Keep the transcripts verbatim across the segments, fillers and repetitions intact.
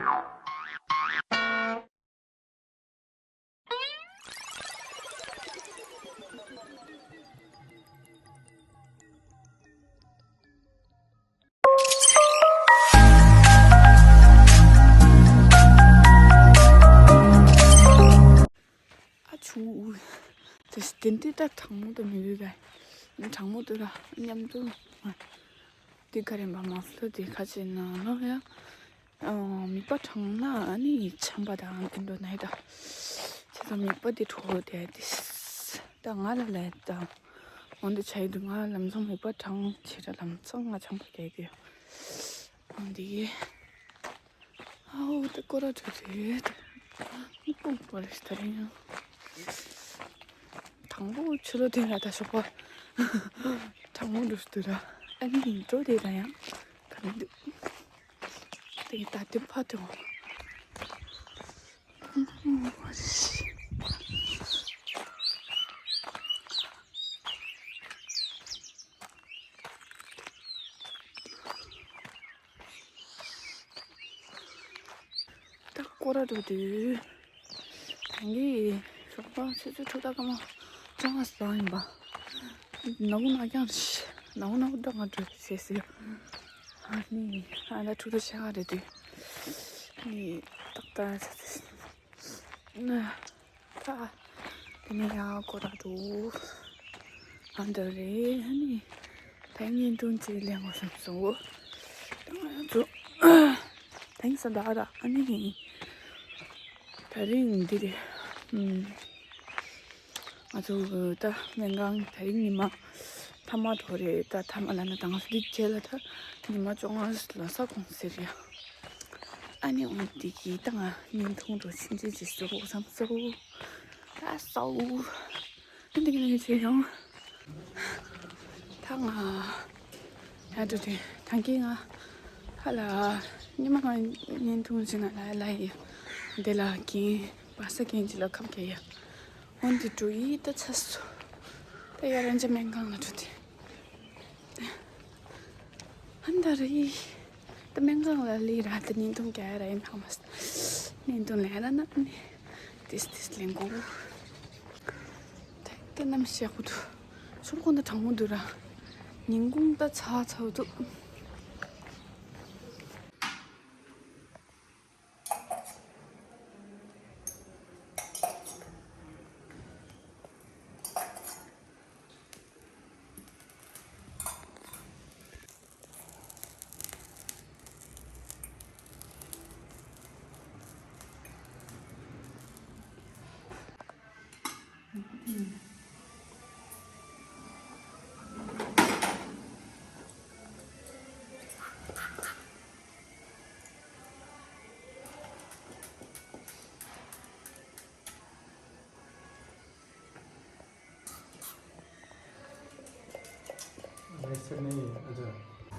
ཨ་ཆུ། དེ་དེ་འདི་ད་གྲང་མོ་དུ་མི་འདུག་ག་གྲང་མོ་དུ་ར་མཉམ་དུ། དེ་ག་རེ་འབའ་མ་ཕླུ་དེ་ཁ་ཆེ་ན་ནོ་ཡ། མིད་པ་གྲང་ན་ཨ་ནི་ཆམ་པ་དང་དེ་འགྲོ་ན་ཡ་ད། བྱས་ཙང་མིད་པ་དེ་དྲོ་དེ་དེ། ད་ང་ལ་ལས་ད། འོན་ཏེ་ཆ་ཡི་འདུག་ང་ལམ་སང་མིད་པ་གྲང་ཆེ་ར་ལམ་སང་ང་ཆམ་པ་རྒྱག་གི་ཡོད། འོན་ཏེ། ཨའོ་ད་སྐོར་ར་འགྲོ་དུས། མི་ཀུང་པོ་རེ་ད་རིང་ཡང་། དང་པོ་ཆུ་ལོ་དེ་ལ་ད་ཞོགས་པ། དྲང་མོ་འགྲོ་དུས་ར། ཨ་ནི་འགྲོ་དེ་ད་ཡང་ག་མི་འདུག་དེ་ད་དེ་ཕ་དེ་འོང་། ད་སྐོར་ར་འགྲོ་དུས། ད་གིན་ཞོགས་པ་ཆུ་ཚོད་དྲུག་དང་སྐར་མ་བཅོ་ལྔ་ཙམ་ཡིན་པ། ནག་ནག་ཀྱང་རེད། ནག་ནག་འདྲ་ང་འགྲོ་ཟེར་ཟེར། ཨ་ནི་ཨ་ད་དྲུག་དང་ཕྱེད་ཀ་རེད་དུས། ཨ་ནི་ཏག་ཏག་ཟེར་ཟེར། ད་དེ་ནས་ཡང་སྐོར་ར་འགྲོ། ཨ་འདི་རེད། ཨ་ནི་ད་བརྙན་ཐུང་ཅིག་ལེན་དགོས་བསམ་སོང་། ད་ང་ཚོ་ད་ཡིན་ས་ད་ཨ་ད་ཨ་ནི་ད་རིང་འདི་རེད། ཨུམ། ང་ཚོ་ད་སྨན་ཁང་དེ་རིང་ཉི་མ་ཐ་མ་འགྲོ་རེད། ད་ཐ་མ་ལབ་ན་ད་ང་ཚོ་འདི་རྗེས་ལ་ད་ཉི་མ་བཅོ་ལྔ་ལ་ས་གོང་ཟེར་ཡ། ཨ་ནི་འོ་འདི་གི་ད་ང་བརྙན་ཐུང་འགྲོ་ཕྱིན་ཆད་ཅིག་བཟོ་དགོས་བསམ་སོང་། ད་སོ། ཨ་འདི་གི་ནང་བྱས་ཡང་། ད་ང་ཡ་འགྲོ་དེ་ཐང་གི་ང་ཧ་ལ་ཉི་མ་ང་བརྙན་ཐུང་ཅིག་ན་ལ་ལ་ཡི་དེ་ལ་གིན་པ་ས་གིན་ཅི་ལ་ཁམས་ཁེ་ཡ། འོན་ཏེ་འགྲོ་ཡི་ད་ཚ་སོ། ད་ཡ་རང་ཅི་སྨན་ཁང་ལ་འགྲོ་དེ། ཧན་ད་རེ། ད་སྨན་ཁང་ལ་ལི་ར་ད་བརྙན་ཐུང་རྒྱག་ར་ཡིན་ཧ་མ་སི། བརྙན་ཐུང་ལེན་ར་ན་ནི། ཏིས་ཏིས་ལེན་གོ། ད་ད་ནམ་ཤེས་ཁུ་ཐུ། ཤོར་ཁོང་ད་དྲང་མོ་འདུག་ར། ཉིན་གུང་ད་ཚ་ཚ་འདུག་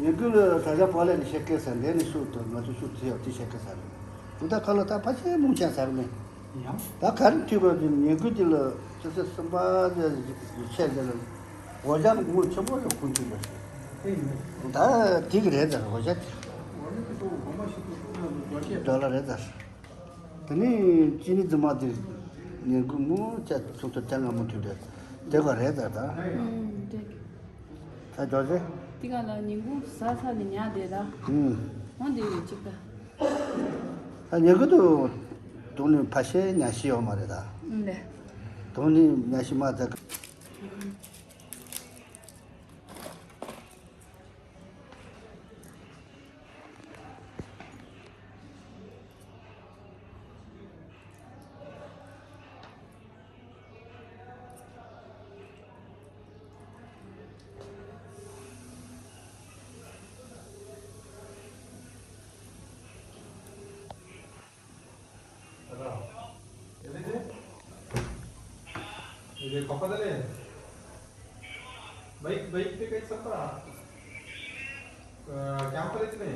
ཉིན་གུང་ལ་ད་ཆ་ཕ་ལས་ནས་བཤད་སྐད་ས་འདས་ནས་ཤུགས་དང་ང་ཚོ་ཤུགས་ཚེ་ཡག་དེ་བཤད་སྐད་ས་རེད། དུ་ད་ཁ་ལོ་ད་ཕ་ཆེན་མུང་ཆེན་ས་རེད་མེད། ཡང་། ད་ག་རེ་ཐུག་པ་དེ་ཉིན་གུང་དེ་ལ་ཆུ་ཚོད་གསུམ་པ་དེ་ཆད་དེ་ལ་འོ་ཇ་ངོ་ཆེན་པོ་ཞིག་ཁུངས་ཐུག་པ་ཞིག་ད་དེ་གི་རེད་ད་འོ་ཇ་དེ་འོ་ཇ་དེ་ཚོ་འོ་མ་ཞིག་ཏུ་ཁུངས་ཐུག་པ་ཞིག་ཌོ་ལར་རེད་ད། དེ་ནས་ཅི་ནི་རྫུན་མ་དེ་ཉིན་གུང་ངོ་ཆ་ཚུགས་ཐུབ་ཆ་ང་མོ་ཐུག་དེ་དེ་ག་རེད་ད་ད། ཨུམ་དེ། ད་ཇོ་ཇེ། དེ་ག་ལ་ཉིན་གུང་ཟ་ཚ་ནས་ཉལ་བསྡད་ད། ཨུམ། འོ་འདི་ཡོད་ཅིག་ད། ད་ཉིན་གུང་དུ་དུང་ནི་ཕ་ཤེ་ཉ་ཤི་ཡོད་མ་རེད་ད། ཨུམ་ལེ། དུང་ནི་ཉ་ཤི་མ་ད། ये कपड़ा ले। बाइक, बाइक पे कहीं सकता? कैंपर इतने।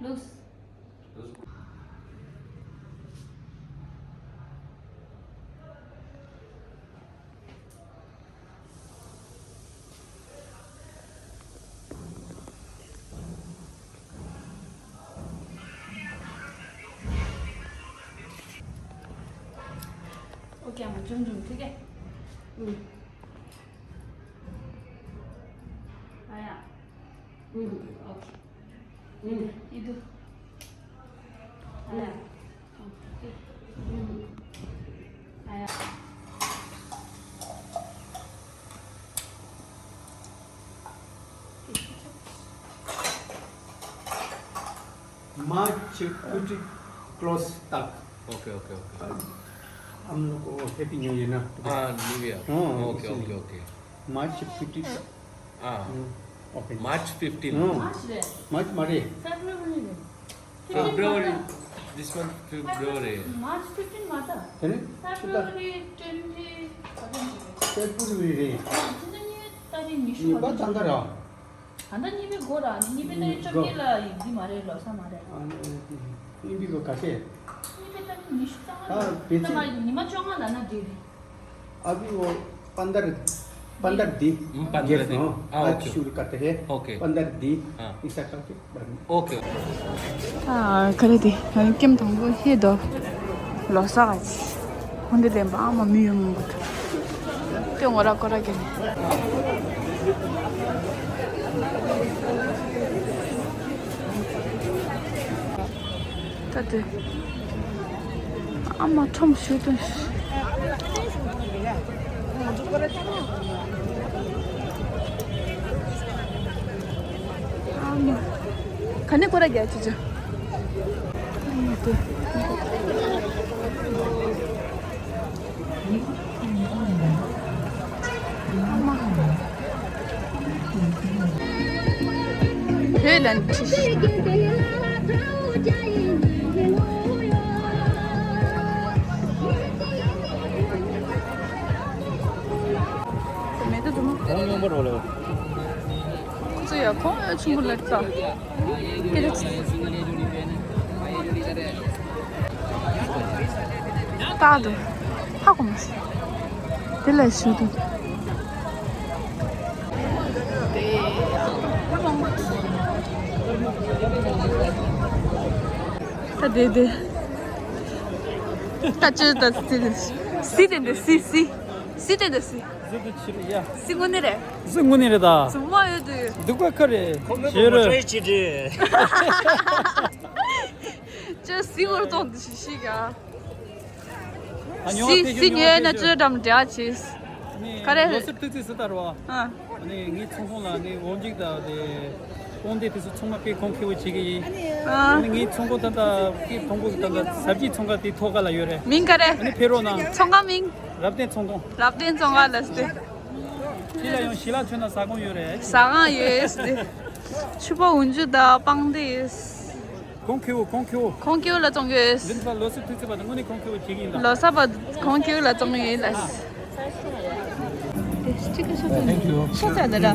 Looks. OK, हम झुम झुम, ठीक है? हम्म। आया। हम्म। OK। हम्म। इधर। आया। हम्म। आया। मार्च फिफ्टीन क्लोज तक। OK, OK, OK। हम लोग को हैप्पी न्यू ईयर ना। हाँ, न्यू ईयर। हाँ, OK, इसीलिए। OK, OK। मार्च फिफ्टीन तक। हाँ। हम्म, OK। March fifteen. हाँ। मार्च रे। मार्च मारे। फेब्रुअरी रे। February. This month February. March fifteen माता। है ना? February twenty seven. फेब्रुअरी रे। हाँ, तारीख निशु ये बात अंदर आ। ད་ལྟ་གཉིས་པའི་འགོ་ར། ནི་གཉིས་པའི་ཏ་རིག་བཅོ་བརྒྱད་ལ་ཡིན་གྱི་མ་རེད། ལོ་གསར་མ་རེད། ཨ་ནི་ཡིན་པའི་ལོ་ག་ཚད། གཉིས་པའི་ཏ་རིག་ཉི་ཤུ་རྩ་ལྔ་ཨ་རེད། བེད་ཚེ། ཉི་མ་ཉི་མ་བཅོ་ལྔ་ལ་ན་འགྲིག་རེད། अभी वो पंद्रह, पंद्रह दिन। हम्म, पंद्रह गेस्ट दिन। हाँ, आज OK। शुरू करते हैं। OK। पंद्रह दिन। हाँ। ऐसा करके बढ़िया। OK। ཨ། ག་རེ་དེ། ང་ནི་ཀེམ་དང་པོ་ཧེ་དོ། ལོ་གསར་ག་ཅི། ཧོན་དེ་ལེན་པ་ཨ་མ་མི་ཡོང་མོ་གི། དེ་ངོ་ར་ཀོ་ར་གི་ནི། ད་དེ། ཨ་མ་ཁྲོམ་ཞུ་དོན། ཨ་མ། ག་ནས་སྐོར་ར་རྒྱག་ཅི་ཅི། ཨ་མ། བོད་ལ་ཁྲིད། མེད་དུ་འདུག་མ། གོང་ཡོང་པ་རོ་ལོ། ཁོ་ཚོ་ཡ་ཁོང་ཡ་ཆུང་པོ་ལ་ལྟ། སྐད་ཆ། ལྟ་འདུག་ཧ་གོ་མ་སོང་། དེ་ལ་ཞུ་འདུག་ད་དེ་དེ། ད་ཅི་ད་སི་དེ་འདི་སི་སི་སི་དེ་འདི་སི། གཟི་དུ་ཕྱིར་ཡ། གཟི་དངོས་གནས་རེད། གཟི་དངོས་གནས་རེད་ད། གཟི་མ་ཡོད་དུ། འདུག་པ་ཁ་རེད། ཁོ་མོ་ཞེ་རུ། མོ་ཊ་ཅི་ཏི། ཅི་གཟི་བོར་གཏོང་དུ་ཞིག་ཞིག་ཡ། ཨ་ཉོ་གཟི་ཕེ་གཟི་ཉོ་ཉོས་ན་ཅི་འགྲམ་འདྲ་ཆེས། ནི་ག་རེ། ལོ་སར་ཐུག་ཚིག་སུ་ལྟར་བ། ཨ། ནི་ངའི་ཚོང་ཁང་ལ་ནི་འོ་འཇིག་དང་དེ། དཔུང་སྡེ་དེ་ཚོ་ཚང་མ་དཔེ་གོང་ཁེ་བོ་བྱེད་ཀྱི་ཡིན། ཨ། ནི་ངའི་ཚོང་ཁང་ད་ལྟ་དཔེ་གོང་བོ་ད་ལྟ་ཟབ་ཀྱི་ཚོང་ཁང་དེ་ཐོག་ཁ་ལ་ཡོད་རེད། མིང་ག་རེ། ནི་ཕེ་རོ་ན། ཚོང་ཁང་མིང་། རབ་བརྟན་ཚོང་ཁང་། རབ་བརྟན་ཚོང་ཁང་ལ་སྟེ། ཁྱེད་ལ་ཡང་ཞི་ལ་མཚོན་ན་ཟ་ཁང་ཡོད་རེད། ཟ་ཁང་ཡོད་སྟེ། ཕྱུ་པ་འོན་ཇུ་དང་སྤང་སྡེ་ཡོད། གོང་ཁེ་བོ་གོང་ཁེ་བོ། གོང་ཁེ་བོ་ལ་བཙོང་གི་ཡོད། འདི་ཚོ་ལོ་སར་ཐུག་ཚིག་པ་དང་དངོས་གནས་གོང་ཁེ་བོ་བྱེད་ཀྱི་ཡིན་ད། ལོ་གསར་པ་གོང་ཁེ་བོ་ལ་བཙོང་གི་ཡིན་ལ། དེ་སྤྱི་ཀ་ཤ་ཚ་ནི། ཤ་ཚ་ནི་ར།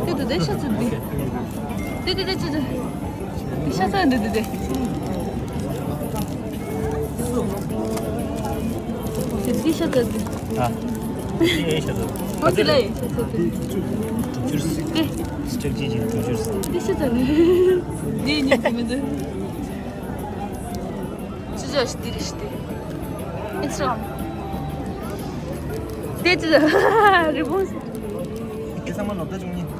དེ་དེ་དེ་ཤ་ཚ་འདི། དེ་དེ་དེ་ཅི་ཅི། དེ་ཤ་ཚ་འདི་དེ་དེ། དེ་དེ་ཤ་ཚ་འདི། ཨ། དེ་ཤ་ཚ། ཨོ་དེ་ལ་ཡི་ཤ་ཚ་འདི། དྲུག་ཅུ། དེ། སི་ཊེག་ཅི་ཅི་དྲུག་ཅུ། དེ་ཤ་ཚ་ནི། དེ་ཉིད་ཀྱི་མི་འདུག་ཅི་ཅི་ཞིག་འདི་རེད་ཤི་དེ། ཨིན་སི་ཊ་གྷ་རམ། དེ་ཅི་རི་བོང་། དེ་ཚང་མ་ལོ་ཟླ་བཅུ་གཉིས།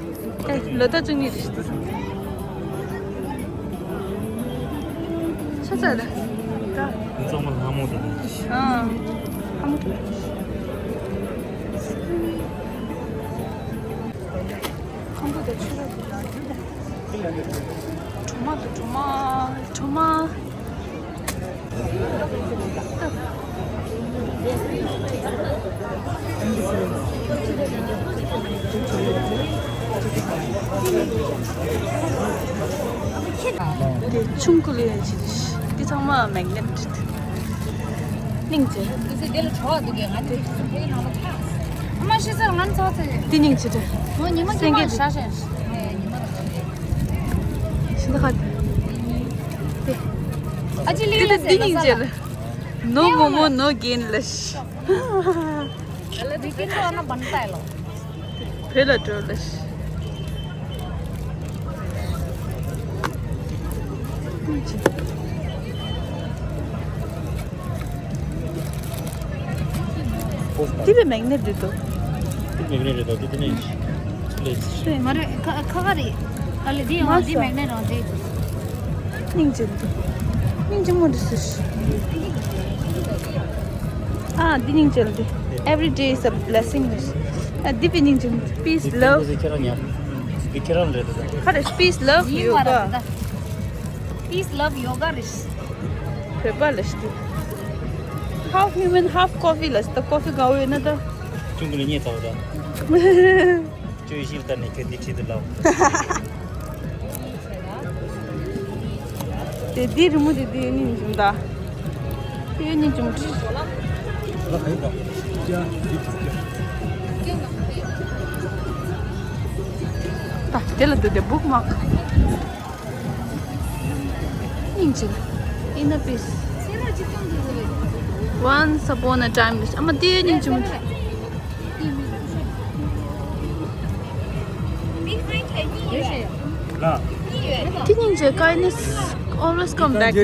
ཨེ་ལོ་ཟླ་བཅུ་གཉིས་རེད་ཤི་དེ། ཤ་ཚ་རེད། ཚང་མ་ལྷ་མོ་དང་། ཨ། ལྷ་མོ་དང་། ཁང་པ་དང་ཆུ་ར། གྲོ་མ་དང་གྲོ་མ། གྲོ་མ། དེ་ཆུང་ཀུ་ལས་ཡང་ཆེ་དེ་ཚང་མ་མེག་ནེཊ་རེད། སྙིང་རྗེ། དེ་ཚེ་དེ་ལ་གྲོགས་འདུག་གས། ང་དེ་ཚེ་དེའི་ནང་ལ་ཐག་ཨ་མ་ཤི་ས་ང་ཚ་ཚེ། དེ་སྙིང་རྗེ་རེད། ང་ཉི་མ་ཉི་མ་ཤ་ཤ་ཤི་ནས་ཉི་མ་ལ་ཤི་ད་ཁ། अझै लिएर दे त दिनिङ जेल। No momo, no gain loss. विकिन तो आना बनता है लो। फेला ट्रोलस। ཏི་བི་མེག་ནེཊ་རེད་དོ། ཏི་བི་མེག་ནེཊ་རེད་དོ། ཏི་ཏི་ནེ་ལེ་ཙི། མ་རེད། ཁ་ཁ་ཁ་རེད། ཨ་ལེ་འདི་ཡོང་། འདི་མེག་ནེཊ་རང་རེད། སྙིང་རྗེ་འདུག་སྙིང་རྗེ་མོ་འདི་སུ་ཞིག་ཨ་འདི་སྙིང་རྗེ་འདི། Every day is a blessing. ཨ་འདི་བི་སྙིང་རྗེ་མོ། Peace, love. འདི་ཁྱེད་རང་ཉར། འདི་ཁྱེད་རང་རེད་དོ། ཁ་རེད། Peace, love, yoga. Peace, love, yoga རེད། བོད་པ་ལ་ཞིག Half human, half coffee ལ་ཞིག་ད་ཀོ་ཕི་གང་འོས་ན་ད། ཅུང་གི་ལ་ཉེ་ཚ་བ་ད། ཅུང་ཞིག་ལྟར་ནས་ཁྱོད་འདི་ཁྲིད་དུ་ལ། དེ་འདི་རི་མོ་དེ་དེ་ནི་འཇུམ་ད། དེ་ནི་འཇུམ་ཁྲི། ད་དེ་ལ་དེ་དེ་bookmark. སྙིང་རྗེ། In a piece. Once upon a time. ཨ་མ་དེ་སྙིང་རྗེ་མོ། དེ་སྙིང་རྗེ། Kindness always come back.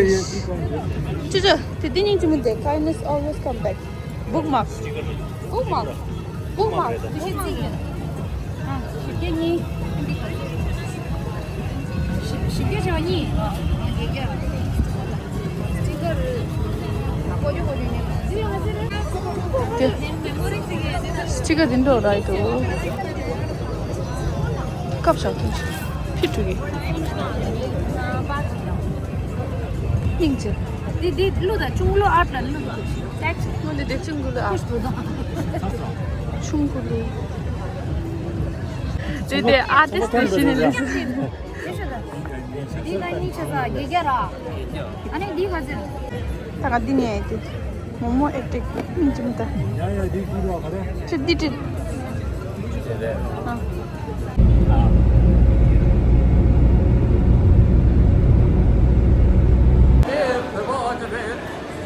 ཅི་ཅི། དེ་དེ་སྙིང་རྗེ་མོ་དེ། Kindness always come back. Bookmark. Bookmark. Bookmark. དེ་ཤེས་ཚིག་ཡིན། ཨ་ཞིབ་རྒྱས་གཉིས། ཞིབ་རྒྱས་བྱ་བ་གཉིས། སི་ཊི་ཀར་གོ་རྒྱུ་གོ་རྒྱུ་གཉིས། དེ་སི་ཊི་ཀར་འདི་འདྲ་རག་འདུག་སྐབས་བཞག་ཐུབ་ཕི་དྲུག་གི་སྙིང་རྗེ། འདི་འདི་ཀླུ་དང་ཆུང་ཀླུ་ཨར་དང་ཀླུ་དང་ཊེག་སི། ངོ་འདི་འདི་ཆུང་ཀླུ་ཨར། ཆུང་ཀླུ། འདི་འདི་ཨར་ཊིསི་འདི་ཤི་ནས་ལས། འདི་ལ་གཉིས་ཆ་ས་དགེ་རྒྱ་ར། ཨ་ནི་འདི་ག་ཚོད། ད་ག་འདི་ནས་ཡ་དེ། མོ་མོ་ཨེག་ཏིག་སྙིང་རྗེ་མོ་ད། ཡ་ཡ་འདི་ཀླུ་ཨར་ག་རེ། ཁྱོད་འདི་ཁྲིད། ཨ། དེ།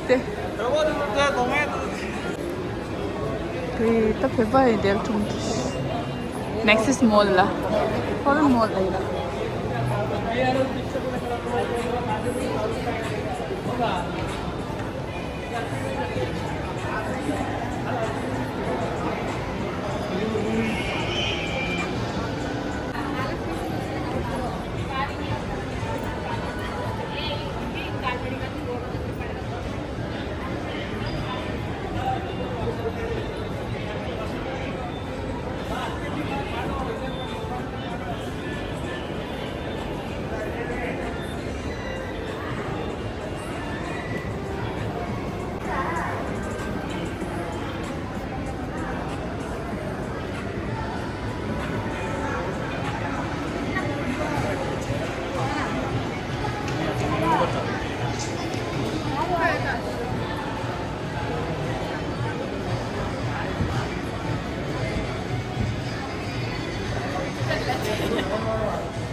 དེ་ད་བོད་པ་ཡི་དེར་འཁྲུངས་ཏེ། Nexus Mall ལ། Forum Mall ལ་ཡིན།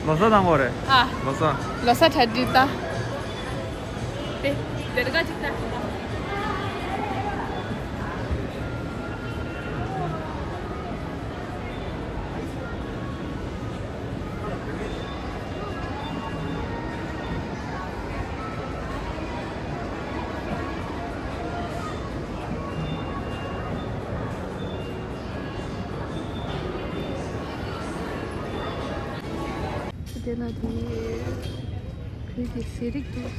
ལོ་གསར་དང་པོ་རེད། ཨ། ལོ་གསར། ལོ་གསར་གྲ་སྒྲིག་ད། དེ། དེ་རིག་ག་ཅིག་ད། དེ་ལ་དེ་བོད་ཀྱི་ཟས་རིགས་འདུག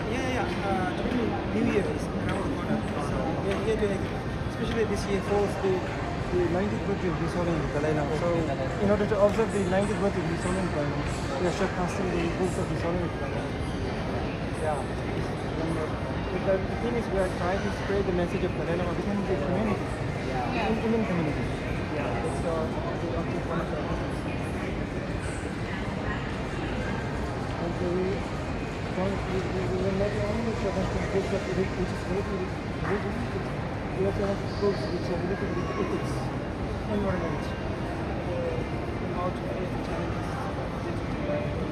Yeah, yeah, yeah. Uh, during New Year is around the corner. So we are here doing, especially this year falls the, the ninetieth birthday of His Holiness the Dalai Lama. So in order to observe the ninetieth birthday of His Holiness the Dalai Lama, we are short fasting the books of His Holiness the Dalai Lama. Yeah. The thing is, we are trying to spread the message of Dalai Lama within the community, yeah, in Indian community. Yeah, that's the objective, one of the objectives. And so we, we, we will not only focus on books of which is related to religion, we also have books which are related with ethics, environment, uh, how to face the challenges related to, uh,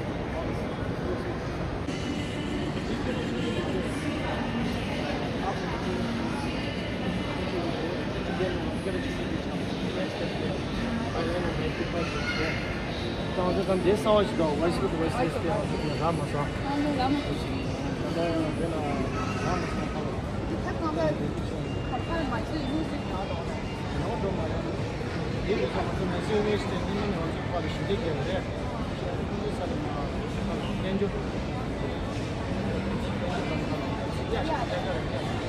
policy. Yeah, yeah.